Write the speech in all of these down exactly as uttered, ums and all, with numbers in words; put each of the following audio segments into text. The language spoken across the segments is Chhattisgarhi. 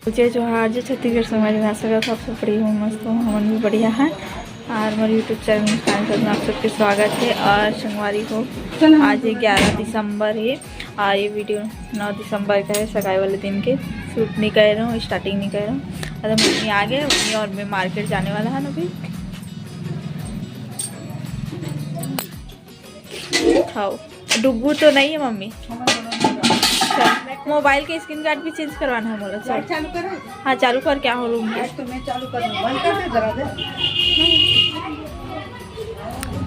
जय जोहार, जय छत्तीसगढ़ समाज में। आशा करत हव आप सब बढ़िया हो, मस्त हो, हमन भी बढ़िया है। और हमारे YouTube चैनल मुस्कान शर्मा में आप सबके स्वागत है। और संगवारी हो, आज ग्यारह दिसंबर है और ये वीडियो नौ दिसंबर का है, सगाई वाले दिन के। शूट नहीं कर रहा हूँ, स्टार्टिंग नहीं कर रहा हूँ। अरे मम्मी आ गए, मम्मी और मैं मार्केट जाने वाला है ना अभी। खाओ, डुग्गू तो नहीं है मम्मी। चल, मोबाइल के स्क्रीन गार्ड भी चेंज करवाना है मोला। चल। चालू करो। हाँ, चालू कर, क्या हो रूम के। आज तो मैं चालू कर दूँ, बंद कर दे जरा दे।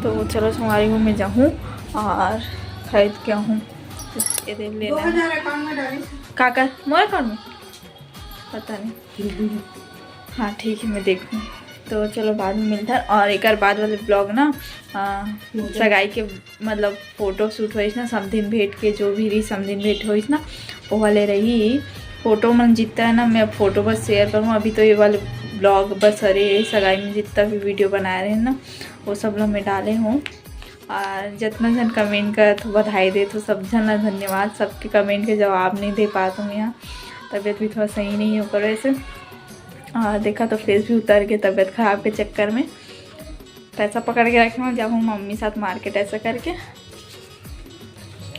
तो चलो, संगवारी हो, मैं जाऊँ और खरीद के आऊँ। ये देख लेना। दो हज़ार अकाउंट में डाली। का कर? मोर अकाउंट में? पता नहीं। हाँ, ठीक है, मैं देखूँ। तो चलो, बाद में मिलता है। और एक बाद वाले ब्लॉग ना, आ, सगाई के, मतलब, फोटो शूट होइस ना, समधिन भेंट के, जो भी रही समधिन भेंट होइस ना, वो वाले रही। फोटो मन जितना है ना, मैं फोटो बस शेयर करूँ। अभी तो ये वाले ब्लॉग बस, अरे, सगाई में जितना भी वीडियो बनाए रहे ना, वो सब ला मैं डाले हूँ। और जितना जन कमेंट करत हो, बधाई देत हो, सब झन ला धन्यवाद। सबके कमेंट के जवाब नहीं दे पात हूँ यहाँ, तबीयत भी थोड़ा सही नहीं हो, पर वैसे, और देखा तो फेस भी उतर के तबीयत खराब के चक्कर में। पैसा पकड़ के रखे हूँ, जाऊँ मम्मी साथ मार्केट ऐसा करके।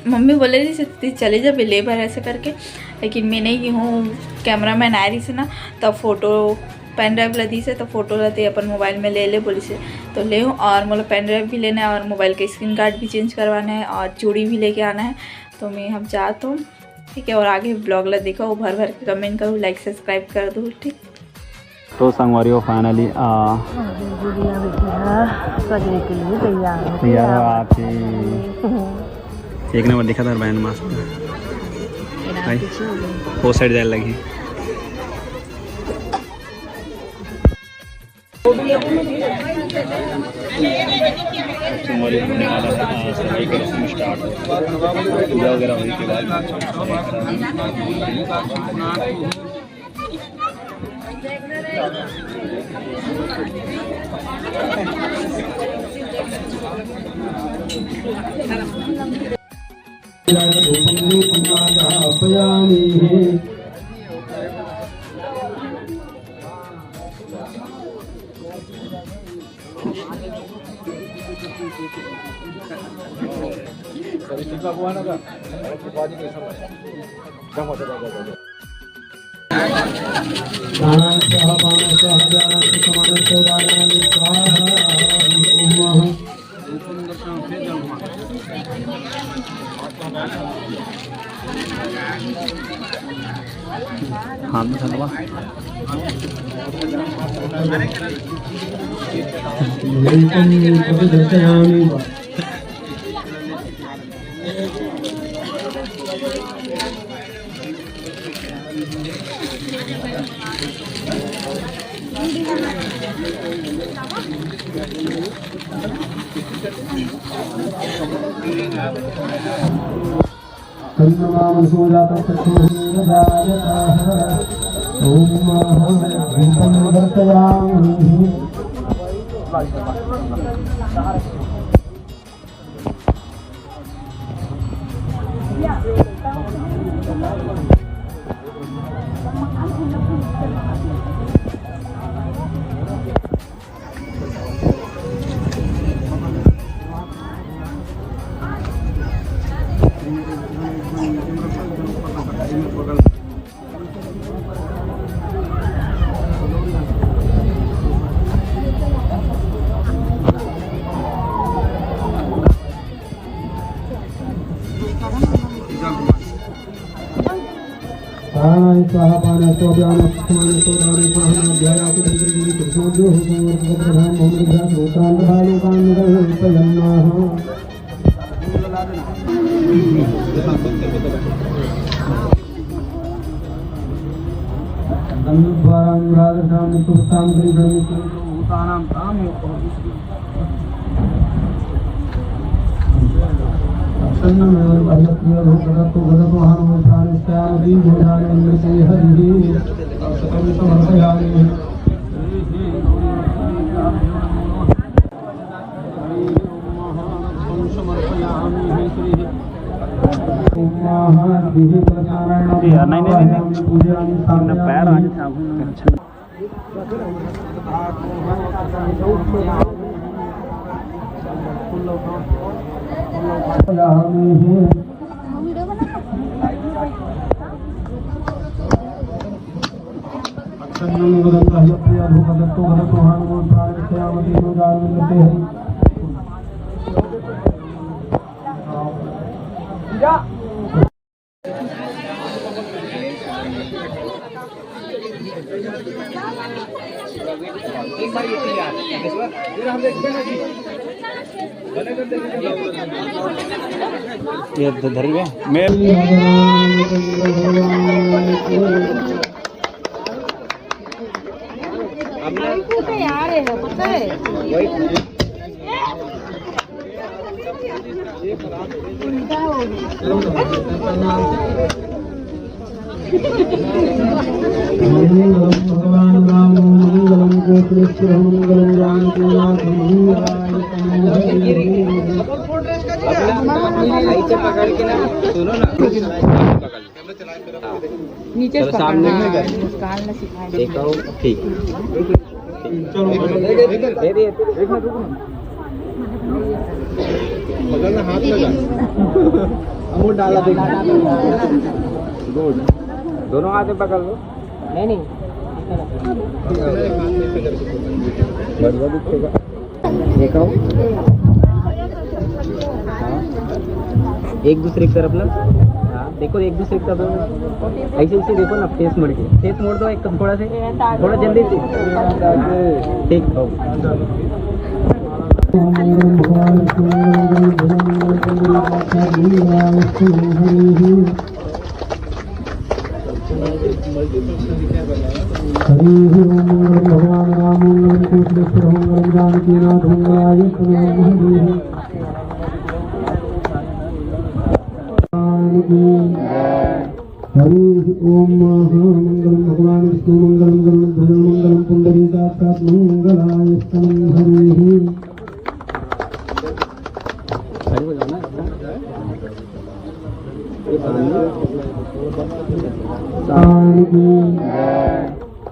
मम्मी बोले रहिस, "तू चले जा ले बर," ऐसे करके, लेकिन मैं नहीं गे हूँ। कैमरा मैन आए रहिस ना, तब फोटो पेन ड्राइव ला दिस हे, तो फोटो ला ते अपन मोबाइल में ले ले बोलिस हे, तो ले हूँ। और मोला पेन ड्राइव भी लेना है और मोबाइल का स्क्रीन गार्ड भी चेंज करवाना है और चूड़ी भी लेके आना है। तो मैं अब जात हूँ, ठीक है। और आगे ब्लॉग ला देखो, भर भर के कमेंट करूँ, लाइक सब्सक्राइब कर दो, ठीक। तो संगवारी हो, finally, आ, गुड़िया बेटी हा सजने के लिए तैयार हो तैयार हो गया। आप ही। एक नंबर दिखा था बहन, मस्त। भाई, वो साइड जाए लगी। संगवारी होने वाला है, आ, सगाई का रस्म स्टार्ट हो, पूजा वगैरह होने के बाद। प्राणाय स्वाहा, अपानाय स्वाहा, व्यानाय स्वाहा, समानाय स्वाहा, उदानाय स्वाहा। ओम नमः। हाथ में धरवा। एकं प्रतिदर्शयामि। तन्नमामसो जातः चक्षुः जायताः। ॐ दीपं दर्शयामि। प्राणाय स्वाहा, अपानाय स्वाहा, व्यानाय स्वाहा, समानाय स्वाहा, उदानाय स्वाहा। नाभ्याः सुदन्तगुलितसमाभ्यो होमं वर्पकप्रधां होमं दधातु। लोकान् तथा लोकान् कल्पयन्नाः। गन्धद्वारानुरागर्षां नित्यपुष्टां गृह्णामि सर्वभूतानां तामेव। पैर आज अच्छा। ये धर गया। मैं हमको तो यार है, पता है। मंगलम भगवान राम मंगलम गोकुलेश्वर मंगलम जानकीनाथ मंगलाय। ऐसे पकड़ के ना, सुनो ना। नीचे से पकड़ना है, मुस्कान ना सिखाए। देखो, ठीक। दे दिए। पकड़ना, हाथ लगा। अंगूर डाला, देख। गुड। दोनों हाथ में पकड़ लो। नहीं, नहीं। बढ़िया दिखेगा। देखो। हाँ। एक दूसरे की तरफ ना। हाँ, देखो, एक दूसरे की तरफ। ऐसे, ऐसे देखो ना, फेस मोड़ के। फेस मोड़ दो एक, थोड़ा से, थोड़ा जल्दी से। ठीक, हो। हरि ओम। मंगलम भगवान राम मंगलम कुशलेश्वर मंगलम जानकीनाथ मंगलाय। हरि ओम। मंगलम भगवान विष्णु मंगलम गरुड़ध्वज मंगलम पुंडरीकाक्षात्मज मंगलाय। हरि।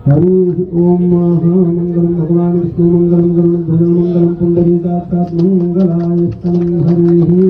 हरि ओम। मंगलम भगवान विष्णु मंगलम गरुड़ध्वज मंगलम पुंडरीकाक्षात्मज मंगलाय। हरि।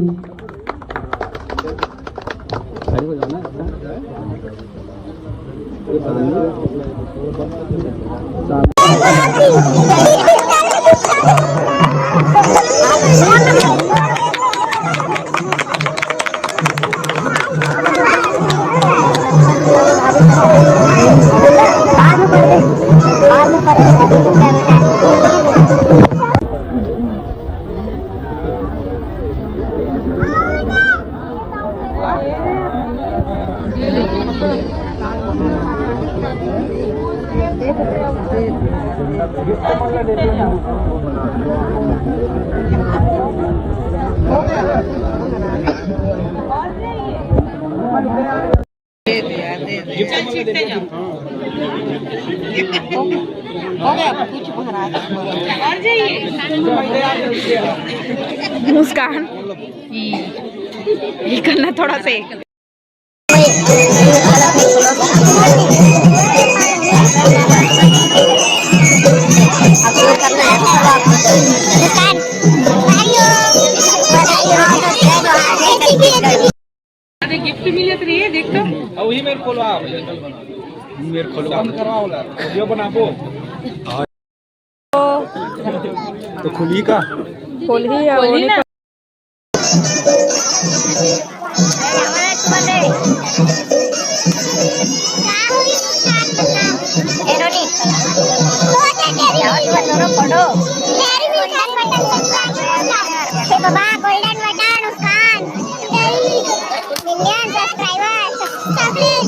मुस्कान, ये करना थोड़ा सा। अरे गिफ्ट मिले तो रही है, देख तो। अब वही मेरे खोलो आप। मेरे खोलो। बंद करवाओ ना। वीडियो बनाबो। तो खुली का? खोली है, खोली ना। ए बाबा, golden button, Muskan, Indian subscriber, सब प्लीज।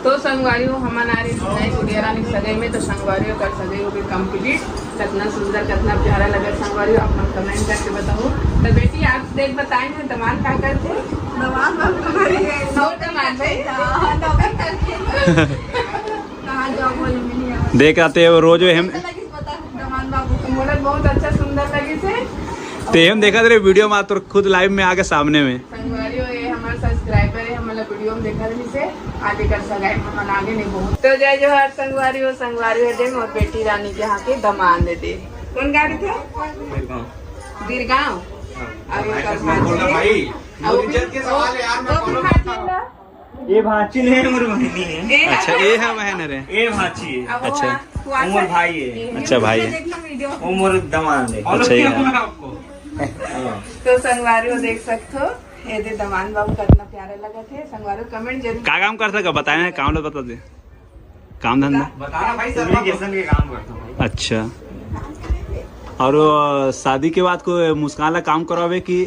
तो संगवारी हो, हमन आ रहे नए गुड़िया रानी के सगाई में। तो संगवारी हो, कर सगाई हो गई complete। कितना सुंदर, कितना प्यारा लगा संगवारी हो, आप मन comment करके बताओ। तो बेटी, आप देख बताए हैं, दमाद का करते? दमाद बाबू हमारे ये दो दमाद भाई। हाँ, नौकरी करते हैं। कहाँ job वाले में नहीं आवा। देख आते हैं वो रोज, हम दमाद बाबू को मोड़ल बहुत अच्छा सुंदर लगे से। ते हम देखा तेरे video में, तो खुद live में आके सामने में। संगवारी हो, ये हमारे subscriber है, हमारा video में देखा रही से, आज एकर सगाई में मन आगे नहीं बहुत। तो जय जोहार संगवारी हो, संगवारी हो दे मोर बेटी रानी के यहाँ के दमाद दे। कौन गाड़ी था? बीरगांव। बीरगांव। हाँ। अरे, भाई ओकर कसम बोल रहा भाई। भाई, अब वो भी, इज्जत के सवाल है यार, मैं वो भी बोलूँ। भांची ला। ये भांची नहीं है, मोर बहनी है। ए, अच्छा, ये है बहन रे। ये भांची है। अब वो अच्छा। हाँ, वो मोर भाई है। अच्छा, भाई है। देखना video। वो मोर दमाद है। अच्छा, ये है। आपको। हाँ। तो संगवारी हो देख सकते हो, ये दे दमाद बाबू कितना प्यारा लगा थे। संगवारी हो comment जरूर। का काम करता का बताए ना, काम ला बता दे। काम धंधा? बताना भाई, सब communication के काम करता हूँ भाई। अच्छा। और वो शादी के बाद कोई मुस्कान ला काम करावे कि?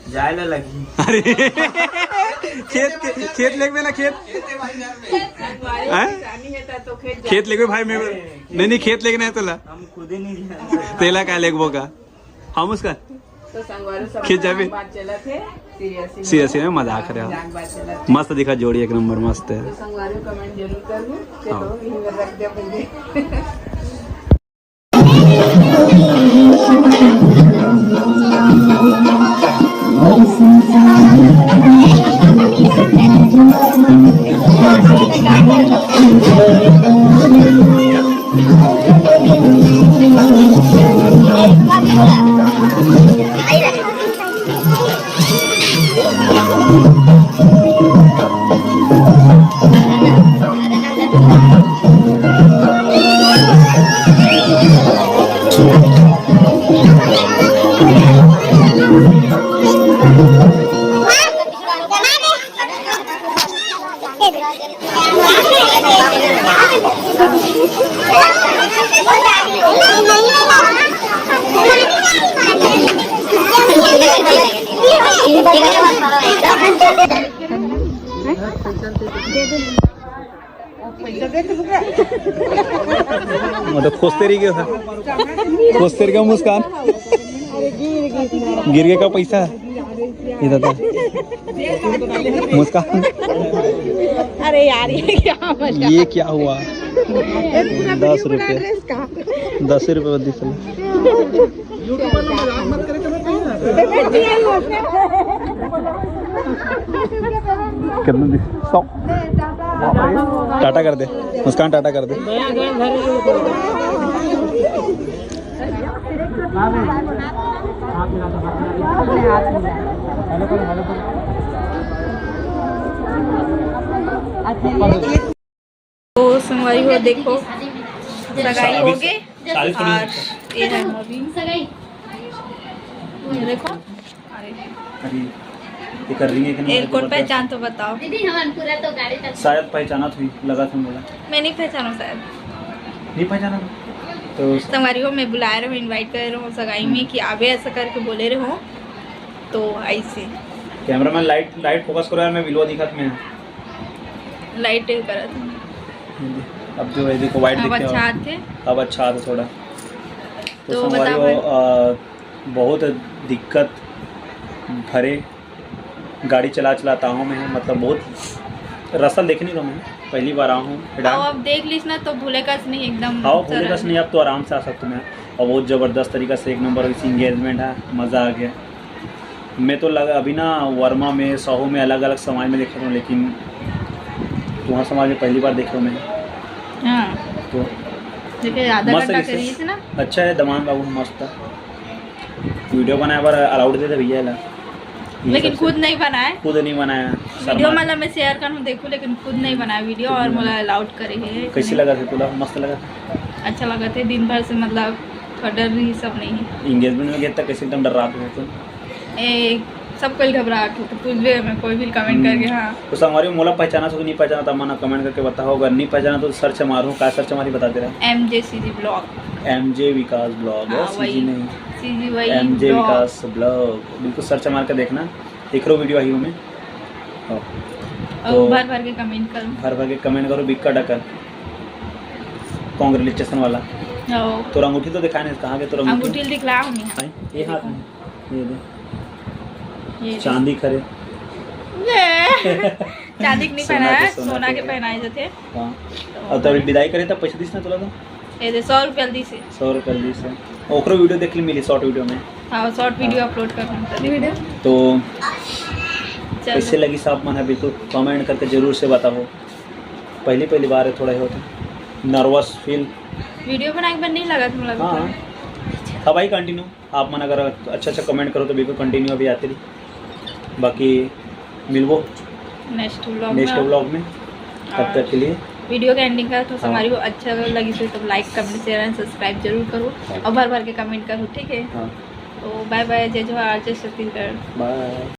जाए ला लगी। अरे, खेत के, खेत लेके ना, खेत। हैं? खेत लेके भाई, मैं, नहीं, नहीं, खेत लेके नहीं तोला। हम खुद ही नहीं जानते। तेला का लेगबो का? हम उसका तो संगवारी सब खींच जाबे। बात चलत है, serious serious में मजाक करे। मजाक बात चलत है। मस्त दिखा जोड़ी, एक नंबर मस्त है। तो संगवारी comment जरूर करबो। हाँ। चलो, यहीं पर रख दे भैया। मतलब खुश तेरी के था, खुश तेरी का मुस्कान। गिर गए का पैसा। इधर था। मुस्कान। अरे यार, ये क्या मजा? ये क्या हुआ? ये पूरा दस video बना रुपये। रहे इसका। दस रुपये बद्दी चलो। कितना दी? सौ। टाटा कर दे, मुस्कान टाटा कर दे। तो संगवारी हो, देखो, सगाई हो गए और ये है अभी। ये देखो, अरे, अरे, ये कर रही है कि नहीं? एल कौन पहचान तो बताओ। दीदी, हम पूरा तो गाड़ी तक शायद पहचाना थी, लगा था मोला। मैं नहीं पहचाना शायद। नहीं पहचाना? तो संगवारी हो, मैं बुलाए रहो, invite करे रहो सगाई में कि आवे, ऐसा करके बोले रहो, तो ऐसे। Cameraman light, light focus करो यार, मैं विलवा दिखत में। Light करत हूँ। अब जो है, देखो, white अब दिखे अच्छा हो। आते। अब अच्छा आते थोड़ा। तो तो संगवारी बताओ हो, भाई। अ, बहुत दिक्कत भरे गाड़ी चला चलाता हूँ मैं, मतलब, बहुत रस्ता देखे नहीं रहा मैं, पहली बार आया हूँ। आओ, अब देख लीस ना, तो भूले कस नहीं एकदम। आओ, भूले सरल। कस नहीं, अब तो आराम से आ सकते मैं। और बहुत ज़बरदस्त तरीका से, एक नंबर इसी engagement है, मज़ा आ गया। मैं तो लगा अभी ना वर्मा में, साहू में, अलग अलग समाज में देखा हूँ, लेकिन तुम्हारा समाज में पहली बार देखे हूँ मैं। हाँ। तो देखिए, आधा मस्त घंटा जैसे करी थी ना। अच्छा है, दमाद बाबू मस्त था। Video बनाए बर allowed देते भैया ला। ये लेकिन सबसे खुद नहीं बनाए। खुद नहीं बनाया, वीडियो शर्मा। मतलब मैं share करूँ, देखूँ, लेकिन खुद नहीं बनाया वीडियो। खुद और नहीं मोला बनाया। Allowed करे है। कैसे लगा था तोला? मस्त लगा था? अच्छा लगा था, दिन भर से मतलब थोड़ा डर रही सब नहीं है। Engagement में गए तक कैसे एकदम डर्रात हुए थे? ए, सब कोई घबराहट हो तो पूछबे हमें, कोई भी comment हम्म। करके, हाँ। तो संगवारी मोला पहचाना सो कि नहीं पहचाना, तो मना comment करके बताओ। अगर नहीं पहचाना तो search मारो, का search मारी बताते रहे। M J C G vlog। M J विकास vlog, हाँ, और C G वही। नहीं। C G वही M J vlog। विकास vlog, बिल्कुल search मार के देखना, एकरो video आई हमें। हाँ। अउ तो भर भर के कमेंट करो। भर भर के कमेंट करो, बिक्का डका, कॉन्ग्रेचुलेशन वाला। अउ तोर अंगूठी तो दिखाए नहीं, कहाँ के तोर अंगूठी? अंगूठी दिखला हूँ मैं। भाई, ये हाथ में, ये दे। ये दे। चांदी करे। ये। चांदी के नहीं सोना पहनाया के, है, सोना सोना के के। पहनाए जाते। हाँ। तो और तभी विदाई करे तब पैसे दिस ना तोला तो? ये दे, सौ रुपया दिस हे। सौ रुपया दिस हे। ओकरो वीडियो देखे मिली शॉर्ट वीडियो में। हाँ, शॉर्ट वीडियो हाँ। अपलोड कर रहा हूँ, तो देखो। वीडियो? तो चलो। कैसे लगिस आप मन ह बिल्कुल कमेंट करके जरूर से बताओ। पहली पहली बार है, थोड़ा ही होता नर्वस फील। वीडियो बनाए के बाद नहीं लगा तुम लोग हाँ। को? हाँ भाई, कंटिन्यू। आप मन अगर अच्छा अच्छा कमेंट करो तो बिल्कुल कंटिन्यू अभी आते रही। बाकी मिलबो नेक्स्ट व्लॉग नेक्स्ट में। व्लॉग में। तब और तक के लिए वीडियो के एंडिंग का तो हाँ। हमारी वो अच्छा लगी तो, तो लाइक, कमेंट, शेयर एंड सब्सक्राइब जरूर करो हाँ। और भर भर के कमेंट करो, ठीक है? हाँ। तो बाय बाय, जय जोहार, जय छत्तीसगढ़। बाय।